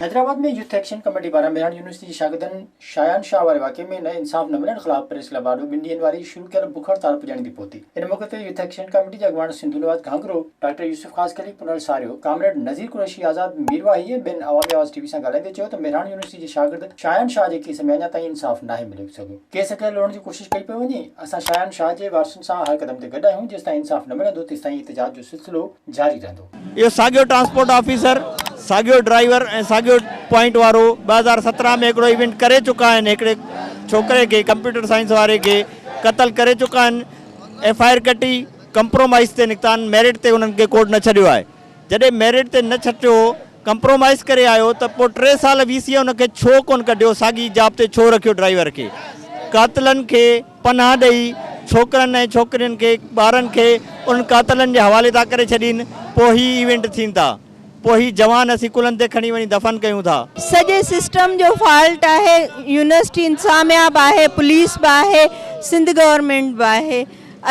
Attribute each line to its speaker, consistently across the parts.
Speaker 1: Hyderabad ۾ youth action committee پاران Mehran university جي شاگردن شايان شاهه واري واقعي ۾ نه انصاف نه ملڻ خلاف پريس ڪلب آڏو ٻن ڏينهن واري شروع ڪيل بک هڙتال پڄاڻي تي پهتي. ان موقعي تي يوٿ ايڪشن ڪميٽي جي اڳواڻ سنڌو نواز گهانگهرو، ڊاڪٽر يوسف خاصخيلي، پنهل ساريو، ڪامريڊ نذير قريشي، آزاد ميرواهي ۽ ٻين عوامي آواز ٽي وي سان ڳالهائيندي چيو ته مهراڻ يونيورسٽي جي شاگرد شايان شاهه جي ڪيس ۾ اڃا تائين انصاف ناهي ملي سگهيو، ڪيس کي لوڙڻ جي ڪوشش ڪئي پئي وڃي، اسان شايان شاهه جي وارثن سان هر قدم تي گڏ آهيون، جيستائين انصاف نه ملندو تيستائين احتجاج جو سلسلو جاري رهندو.
Speaker 2: اهو ساڳيو ٽرانسپورٽ آفيسر، ساڳيو ڊرائيور ۽ ساڳيو پوائنٽ وارو 2017 ۾ هڪڙو ايونٽ ڪري چڪا آهن، هڪڙي ڇوڪري کي ڪمپيوٽر سائنس واري کي قتل ڪري چڪا آهن، ايف I R ڪٽي ڪمپرومائز تي نڪتا آهن، ميرٽ تي انهن کي ڪورٽ نه ڇڏيو آهي، جڏهن ميرٽ تي نه ڇٽيو ڪمپرومائز ڪري آيو ته پوء ٽي سال وي سي ان کي ڇو ڪونه ڪڍيو، ساڳي جاب تي ڇو رکيو ڊرائيور کي، قاتلن کي. پناهه ڏئي ڇوڪرن ۽ ڇوڪرين کي ٻارن کي انهن قاتلن جي حوالي ٿا ڪري ڇڏين پوء هي ايونٽ ٿين ٿا پوء هي جوان اسين ڪلهن تي کڻي وڃي دفن ڪيون ٿا.
Speaker 3: سڄي سسٽم جو فالٽ آهي يونيورسٽي انتظاميا به آهي پوليس به آهي سنڌ گورنمينٽ به آهي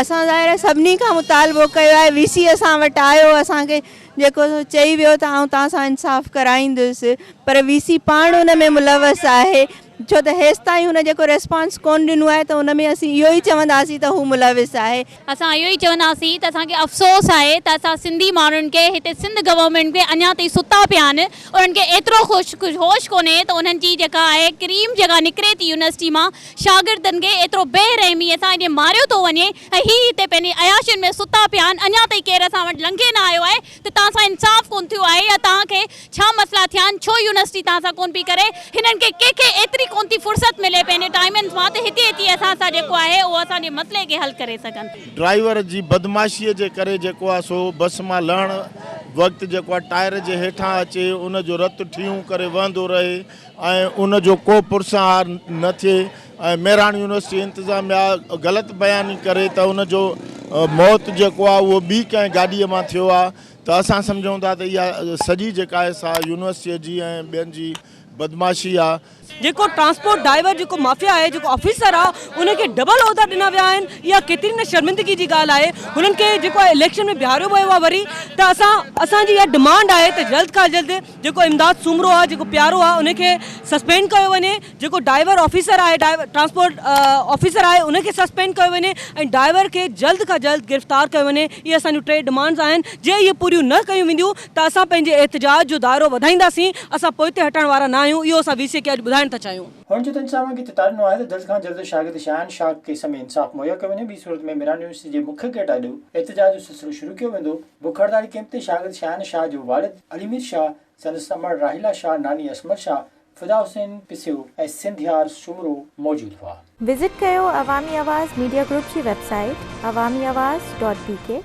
Speaker 3: اسان ظاهر آهي سڀني کان مطالبو ڪيو آهي وي سي اسان وٽ آيو اسان کي جيڪو چئي ويو ته آئون توهان سان انصاف ڪرائيندس پر وي سي پاڻ ان ۾ ملوث آهي ڇو ته هيستائين هن جيڪو ريسپانس ڪونه ڏنو آهي ته ان ۾ اسين اهو ئي چونداسين ته هو ملوث آهي.
Speaker 4: اسان اهو ئي چونداسين ته اسان کي افسوس آهي ته اسان سنڌي ماڻهن کي هتي سنڌ گورنمينٽ ۾ اڃا تائين ستا پيا آهن انهن کي ايترو هوش ڪونهي ته انهن جي جيڪا آهي ڪريم جيڪا نڪري ٿي يونيورسٽي مان شاگردن کي ايترو بي رحمي سان هيڏي ماريو ٿو وڃي ۽ هي هتي پنهنجي عياشين ۾ ستا پيا آهن اڃا تائين ڪير اسان وٽ لنگهي نه آيو آهي ته توهان سان انصاف ڪونه ٿيو آهي يا توهان کي ڇا مسئلا ٿيا آهن ڇو يونيورسٽي توهان سان ڪونه پئي ڪري هنن کي ڪنهن کي ايتري ڪونه ٿي فرصت ملي پنهنجي ٽائيمن مان ته هتي اچي اسان سان جيڪو آهي اهو اسان جي مسئلي کي حل ڪري سگهن.
Speaker 5: ڊرائيور جي بدمعاشيء جي ڪري جيڪو آهي سو بس مان لهڻ وقت جيڪو آهي ٽائر جي هيٺان اچي ان جو رت ٺيهون ڪري وهندو رهي ۽ ان جو ڪو پرسهار نه ٿئي ۽ مهراڻ يونيورسٽي انتظاميا غلط بياني ڪري ته ان جو موت جيڪو آهي اهو ٻي ڪنهن گاڏيء مان ٿيو آهي ته اسان سمجهون ٿا ته اها سڄي جيڪا آهي سا يونيورسٽيء جي ۽ ٻين جي بدمعاشي آهي.
Speaker 6: جيڪو ٽرانسپورٽ ڊائيور جيڪو مافيا آهي جيڪو آفيسر آهي ان کي ڊبل عهدا ڏنا ويا آهن اها ڪيتري نه شرمندگي جي ڳالهه آهي هنن کي جيڪو آهي اليڪشن ۾ بيهاريو ويو آهي وري ته اسان اسان جي اها ڊمانڊ آهي ته جلد کان جلد جيڪو امداد سومرو آ جيڪو پيارو آ ان کي سسپينڊ ڪيو وڃي جيڪو ڊائيور آفيسر آهي ٽرانسپورٽ آفيسر آهي ان کي سسپينڊ ڪيو وڃي ۽ ڊائيور کي جلد کان جلد گرفتار ڪيو وڃي اهي اسان جون ٽي ڊمانڊز آهن جي اهي پوريون نه ڪيون وينديون ته اسان پنهنجي احتجاج جو دائرو وڌائينداسين اسان پوئتي هٽڻ وارا نه آهيون اهو اسان وي سي کي اڄ ٻڌائڻ ٿا چاهيون.
Speaker 1: هن چيو ته انصاف کي چتاء ڏنو آهي ته جلد کان جلد شاگرد شاهن شاهه ڪيس ۾ انصاف مهيا ڪيو وڃي ٻي صورت ۾ ميران يونيورسٽي جي مکيه گيٽ آڏو احتجاج جو سلسلو شروع ڪيو ويندو. بک هڙتالي ڪئمپ تي شاگرد شاهن شاهه جو والد علي مير شاهه، سندس امڙ راحيلا شاهه، ناني اسمر شاهه، فدا حسين پسيو ۽ سنڌيار سومرو موجود هئا.
Speaker 7: وزٽ ڪيو عوامي آواز ميڊيا گروپ جي web site Awami Awaz dot B K.